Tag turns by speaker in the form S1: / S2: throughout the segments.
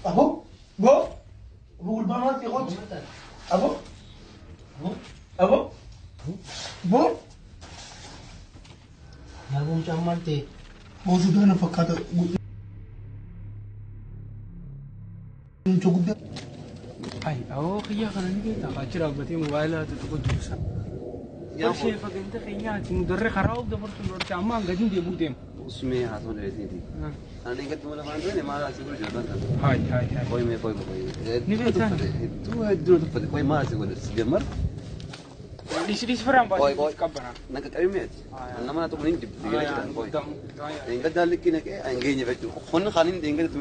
S1: Abo? Bo? Abo gurbaa maal ta'e qochi? Abo? Abo? Bo?
S2: Yaa mucaan maal ta'e?
S1: Boosuu kana fakkaata. Mucaa guddaa.
S3: Ay, awoo kiyya kana ni beektaa achi dhaabbatee moobaayilaa tokko jiru. Qarshee fageenya keenyaati nu darree karaa of dabarsu dorcha amma gadi deemuu deema.
S4: Usmee haasoo dheeresiiti. Ani gadi mana afaan duwene maal asii godhu jira kan.
S3: Hai hai hai.
S4: Qoy mee qoy qoy.
S3: Ni beektaa?
S4: Hedduu hedduu na tuffate. Qoy maal asii godhu jammar.
S3: Dhisi dhisi firaan
S4: Qoy
S3: baasee
S4: qoy.
S3: qabbana.
S4: Naka qabimeeti. Nama na tokko ni dibbi galee jira qoy. Engaddaa likkii naqee engeenye jechuudha. Qonni kaaniin engadatti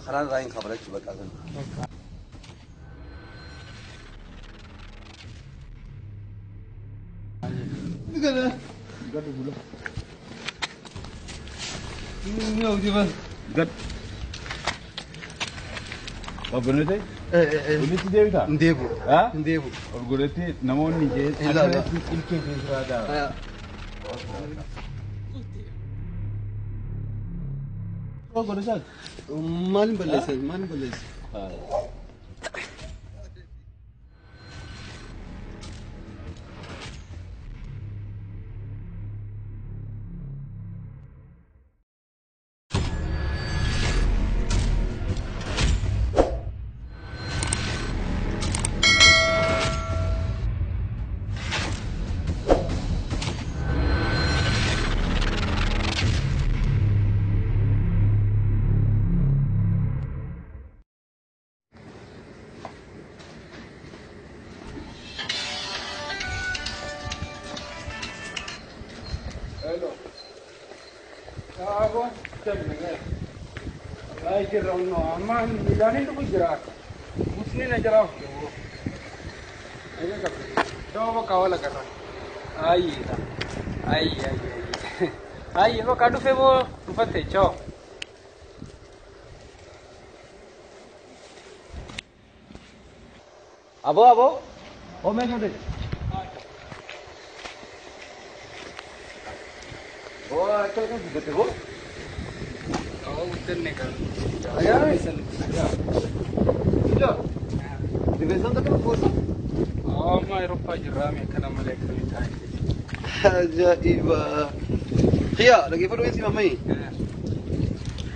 S4: karaan irraa hin kabala jechuudha bakka sana.
S5: Gad. Obboleetti? Walitti deebitaa?
S4: Hin deebi'u.
S5: Haa?
S4: Hin deebi'u.
S5: Obboleetti namoonni jee
S4: Ilaala.
S5: akkanatti ilkee keessaa daa.
S4: Maaliin balleessan? Maaliin balleessan?
S3: Abo, tamne. Wallahi jirra onno amma miidhaan dhufu jira. Musni na jira. Ayo kapte. Dawa bakka wala karra. Ayi ta. Ayi ayi ayi. Ayi bakka dhufe boo dhufatte chao.
S4: Aboo aboo. Oo meeshaa ta'e. Boo akka kan guddatte boo.
S3: Awwa guddanne kan.
S4: Ayaa. Ija. Dibeensan takka kuusa.
S3: Awwa amma Awurooppaa jirraa mee kana malee akkamii taa'e.
S4: Ajaa'iba. Xiyyaa dhaggeeffadhu eensi mammayi.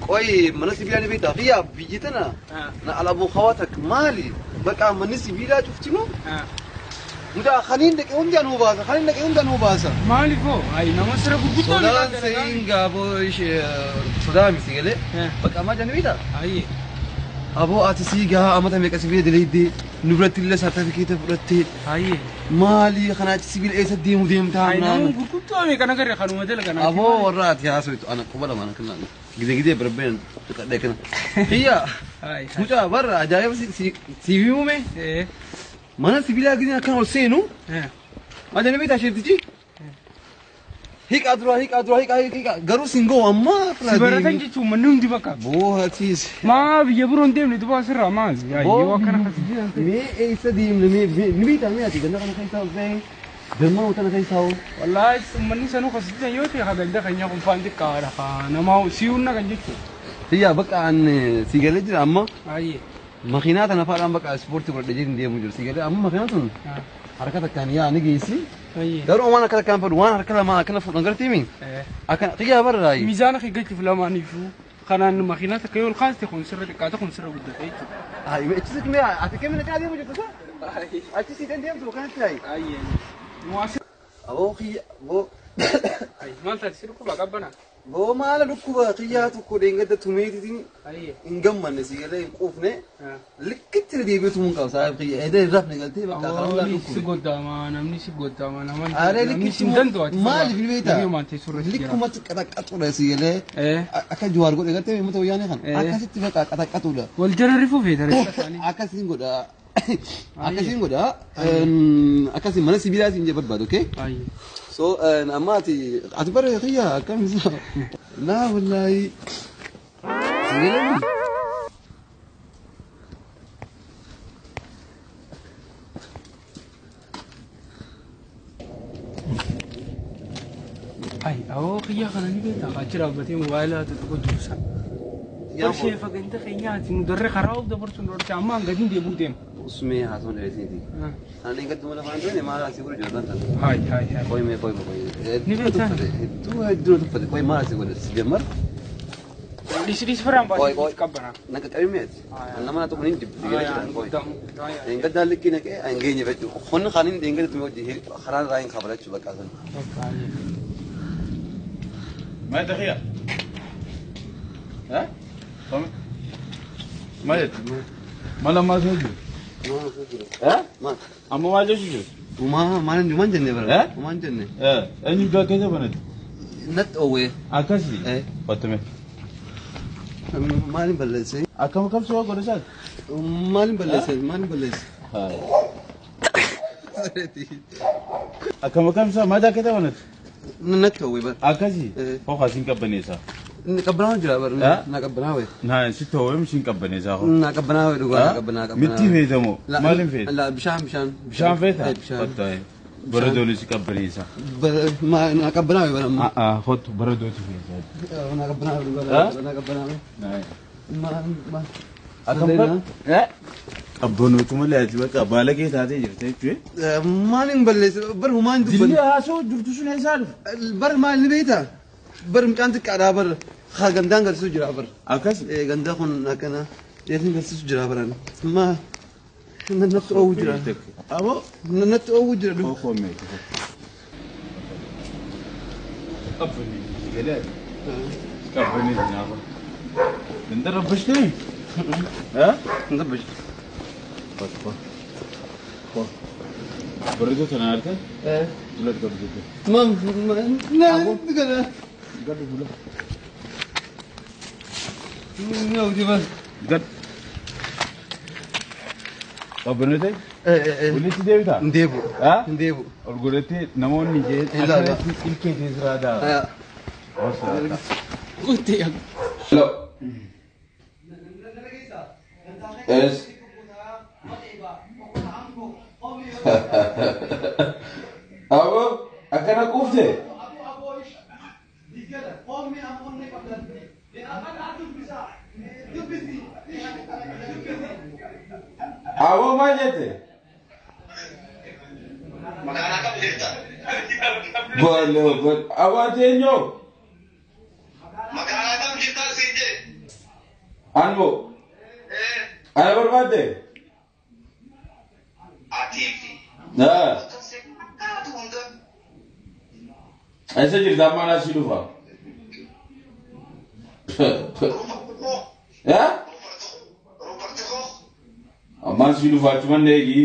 S4: Qoy mana sibiilaa ni beektaa? Xiyyaa biyyi tana na alaaboo hawaatak maali? Bakka manni sibiilaa cuftinu mucaa kaniin dhaqee hundi anuu baasa kaniin dhaqee hundi anuu baasa.
S3: Maaliifoo? Ayi nama sira gurguddoo
S4: Sodaan seeyin gaaboo ishee sodaa miti galee bakka ammaa jaan beektaa?
S3: Ayi.
S4: Aboo ati sii gaa amata meeqa sibiila dalaydee nu biratti illee saartifikeeta fudhattee
S3: Ayi.
S4: maali kana achi sibiila eessa deemu deemtaa
S3: Ayi nama
S4: naan.
S3: gurguddoo mee kana garee kanuma jala kana.
S4: Aboo warra ati haasoftu ana quba lama kana gizee gizee barbeen tuqadhee kana. Hiyyaa
S3: Ayi.
S4: mucaa barra ajaa'iba si himume mana sibiilaa gizee akkana ol seenu maal jennee beektaa isheettichi? Hiiqaa duraa hiiqaa duraa hiiqaa hiiqaa garuu siin ga'u amma
S3: Si baratan jechuun manni hundi bakka.
S4: Boo atiis.
S3: Maa biyya biroo hin deemne duba asirraa maal? Yoo akkana kasi jiran ta'e.
S4: Mee eessa deemne mee ni beektaa mee ati ganda kana keessaa ol ta'e galma tana keessaa ol.
S3: Wallaahi manni sanuu kasi jiran yoo ta'e ganda keenya kun faan xiqqaadha haa nama si'uunna kan jechuudha.
S4: Hiyyaa bakka an si galee jira amma
S3: Ayi.
S4: makiinaa tana faadhaan bakka ispoortii godhadhe jedhin deemu jiru si galee amma makiinaa tun harka takkaan yaa ni geessi.
S3: Ayi.
S4: Garuu waan akka takkaan fedhu waan harka lamaa akkana fuudhan gartiimi. Akkana xiyyaa barraayi.
S3: Miizaana kee galchuuf lamaaniifuu kanaan makiinaa takka yoo ol kaaste kun sirra xiqqaata kun sirra guddate jechuudha.
S4: Achi mee ati kemina caa deemu jirtu sa? Achi siidhan deemtu kanatti haayi.
S3: Ayi. Muwaasi.
S4: Aboo xiyya boo
S3: Ayi maal taate si dhukkuba qabbanaa?
S4: boo maala dhukkuba xiyyaa tokko dheengadda tumeetitiin
S3: Ayi.
S4: hin gammanne si galee hin quufne likkitti deebi'u tumuun qaba saayib xiyya edda hin rafne galtee bakka karaa
S3: Namni si
S4: dhukkube.
S3: goddaama namni si goddaama nama
S4: Aaree
S3: namni
S4: likkitti
S3: si hin danda'u ati
S4: maaliif ni beektaa?
S3: Namni homaan teessoo irra si jira.
S4: Likkumatti qaxaqqaxuudha si galee akka jawaar godhe gartee uummata wayyaanee kana akkasitti bakka qaxaqqaxuudha.
S3: Wal jala rifuu feeta reeffa isaanii.
S4: Akkasiin godha. Akkasiin godha. Akkasiin mana sibiilaa siin jee barbaadu okay?
S3: Ayi.
S4: So amma ati ati bara xiyya akkam isa? Laa wallaahi. Si galee
S3: Ay, awoo kiyya kana ni beektaa achi dhaabbatee moobaayilaa tokko jiru sana. Barshee faganta keenyaati nu darree karaa of dabarsuun dhorte ammaan gadi deebuu deema.
S4: Usmee haasawwan dheeresiiti. Ani gaddu mala afaan duune maal asii godhu jira tan.
S3: Hayi hayi hayi.
S4: Qoy mee qoy qoy.
S3: Ni beektaa?
S4: Hedduu hedduu tuffate qoy maal asii godhu jammar.
S3: Dhis dhis firaan
S4: Qoy
S3: baasee
S4: qoy.
S3: qabbana.
S4: Naka qabi meeti. Nama na tokko ni dibbi gara jiran qoy. Engadda likki naqee hangeenye fechuu. Qonni kan inni engadda tumi hojii karaan irraa hin kabalachuu bakka san.
S5: ما تخيل ها؟ ما جت ما لما تهجو ها؟
S4: Ma
S5: أما ما جت
S4: Uma maal hin jenne bara.
S5: Eh?
S4: Uma hin jenne.
S5: ايه أني بقى كذا بنت
S4: Natti oowwee.
S5: أكسي
S4: Eh.
S5: قلت
S4: Maal hin balleesse?
S5: أكم كم سوى قرصات
S4: Maal hin balleesse? Maal hin balleesse?
S5: أكم كم سوى ما كذا بنت
S4: Natti oowwee bara.
S5: أكسي
S4: Eh.
S5: هو خاسين كبنيسا
S4: Inni qabbanaa'u jira bara.
S5: Eh?
S4: Na qabbanaa'e.
S5: نا ستة هو يمشي كبنيسا هو
S4: Na qabbanaa'e dhugaa na qabbanaa'e qabbanaa'e.
S5: متي فيتمو مالين فيت
S4: La bishaan bishaan.
S5: bishaan feeta
S4: Eh, bishaan.
S5: Qotta baradoon si qabbaneessa.
S4: Na qabbanaa'e bara amma.
S5: Kottu baradooti feeta.
S4: Na qabbanaa'e dhugaa na qabbanaa'e. Ma ma.
S5: Akkam Qabbanootu malee ati bakka baala kee taatee jirte jechuudha.
S4: Maal hin balleesse bar humaan
S5: Dilli
S4: dubbanne.
S5: haasoo jirtu sun eessaa dhufe?
S4: Bar maal ni beektaa? Bar mucaan xiqqaadhaa bar haa gandaan galsiisu jira bar.
S5: Akkas
S4: Gandaa kun akkana dhiyeessin galsiisu jira baran. Ma natti oowwu jira.
S5: Aboo.
S4: Natti oowwu jira.
S5: Koo meeqa? Qabbanee galee. Qabbanee naafa. Ganda rabbashtee? Haa?
S4: Dabbash.
S5: Kottu. Koo. Bareedoo kana argite? Dulla qabdu.
S4: Ma ma na kana.
S5: Gaddu bula.
S4: Ni oowwu bar.
S5: Gad. Qabbanee ta'e? Walitti deebitaa?
S4: Hin deebi'u.
S5: Haa?
S4: Hin deebi'u.
S5: Ol godhattee namoonni jee
S4: Ilaala.
S5: akkanatti ilkee teessiraa daa.
S3: Utti
S5: Hello. Yes. Abo, akkana quufte? Abo maal jette? Bole, bole. Abo ati eenyu?
S2: Magaalaa kam jirtaa siin jee?
S5: Anbo. Ana barbaadde?
S2: Atii fi
S5: Haa.
S2: fakkaatu hunda
S5: Eessa jirta amma anaa si dhufa? Haa?
S2: Ruubarti koo
S5: Ammaan si dhufa achuman eegi.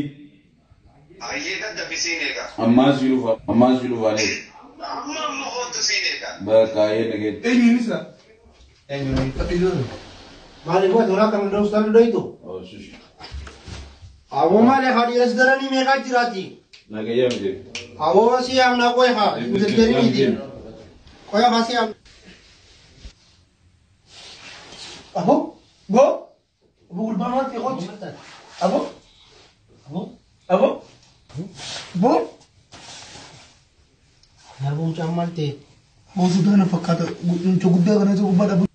S2: hayyee daddafi siin eega.
S5: Ammaan si dhufa. Ammaan si dhufa eegi.
S2: Amma amma hoottu siin eega.
S5: Bakka ayyee nageetti.
S1: Eenyuun isa?
S6: Maaliif waan tola kan danda'u sabni dhoytu?
S5: Oh, shush.
S6: Aboo maali haa dhiiras daranii meeqaa jiraati?
S5: Nagayyaa miti.
S6: Aboo si amna qoy haa hin miti. Qoy haa si amna.
S1: Abo? Bo? Abo gurbaa maal ta'e qochi? Abo? Abo? Abo? Bo?
S6: Aboo mucaan maal ta'e?
S1: Boosuu na fakkaata. Mucaa guddaa kanatu gubbaa dhabu.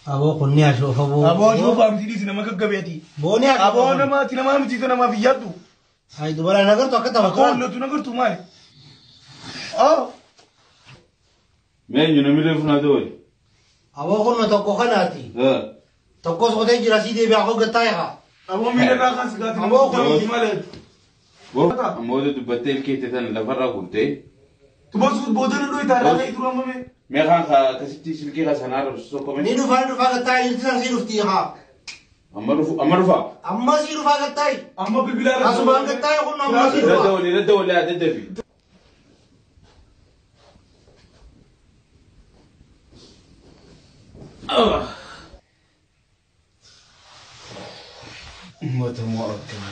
S6: Aboo kun ni ashoofa boo.
S1: Aboo ashoofa miti dhiisi nama gaggabeeti.
S6: Boo ni ashoofa.
S1: Aboo namaati namaa miti namaaf hin yaaddu.
S6: Hayi dubara nagartu akka tapha
S1: Akka
S6: turan.
S1: hollatu nagartu maali? Oh!
S5: Mee eenyu namni reefu naa ta'e?
S6: Aboo kun tokko kanaati.
S5: Haa.
S6: Tokkos qotee jira sii deebi'aa koo gattaa haa.
S1: Aboo miila irraa kaasi gaati nama
S6: Aboo
S1: guddaa miti maali?
S5: Boo ammoo dubbattee ilkeette tana lafarraa guurtee.
S1: Tubasuut booda na dhoytaa irraa ka'ee turuu amma mee?
S5: Mee kaan akkasitti silkii kasanaa rabsu tokko
S6: Ni
S5: mee?
S6: dhufaa ni dhufaa gattaa jirti san sii dhufti haa.
S5: Amma dhufu amma dhufaa.
S6: Amma sii dhufaa gattaa.
S1: Amma bilbilaa irra.
S6: Asumaan gattaa kun amma sii
S5: Dadda
S6: dhufaa.
S5: walii dadda walii haa daddafi.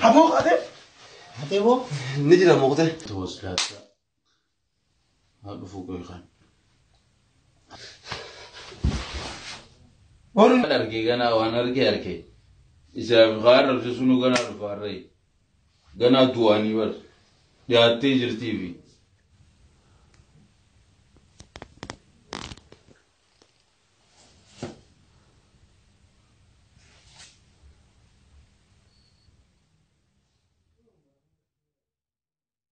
S1: Aboo ate?
S6: Hatee boo.
S4: Ni jira moqotee.
S5: Tooslaata. Haa dhufu qoy kan.
S1: Boonu
S5: Waan argee ganaa waan argee argee. Isaaf kaan rabsi sunu ganaa dhufaarree. Ganaa du'anii bar. Dhiyaattee jirtiifi.